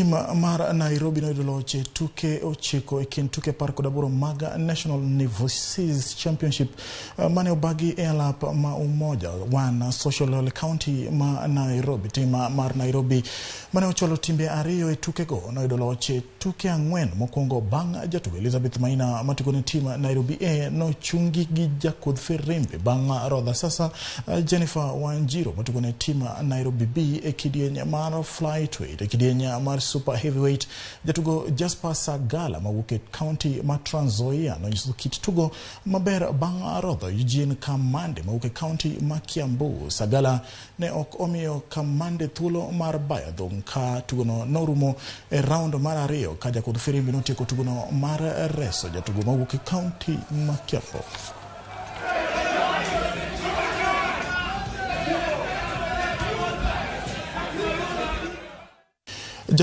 Tim mar Nairobi noyudo loch e tuke 9 e kind tuke 18 mag National Novices Championship mane obagi e alap ma Umoja One Social County ma Nairobi. Tim mar Nairobi mane ochwalo timbe 2 e tukego noyudo loch e tuke 4 mokwongo bang' jatugo Elizabeth Maina matugo ne tim Nairobi A nochungi gi jakudh firimbi bang' rodha sasa Jennifer Wanjiru matugo ne tim Nairobi B e kidieny mar flyweight. E kidieny mar super heavyweight, jatugo Jasper Sagala mawuok e county ma Trans Nzoia nonyiso kit tugo maber bang' rodho Eugene Kamande mawuok e county ma Kiambu. Sagala ne ok omiyo Kamande thuolo mar bayo dhung' ka tugono norumo e round mar 2 ka jakudh firimbi notieko tugono mar reso jatugo mawuok e county ma Kiambu.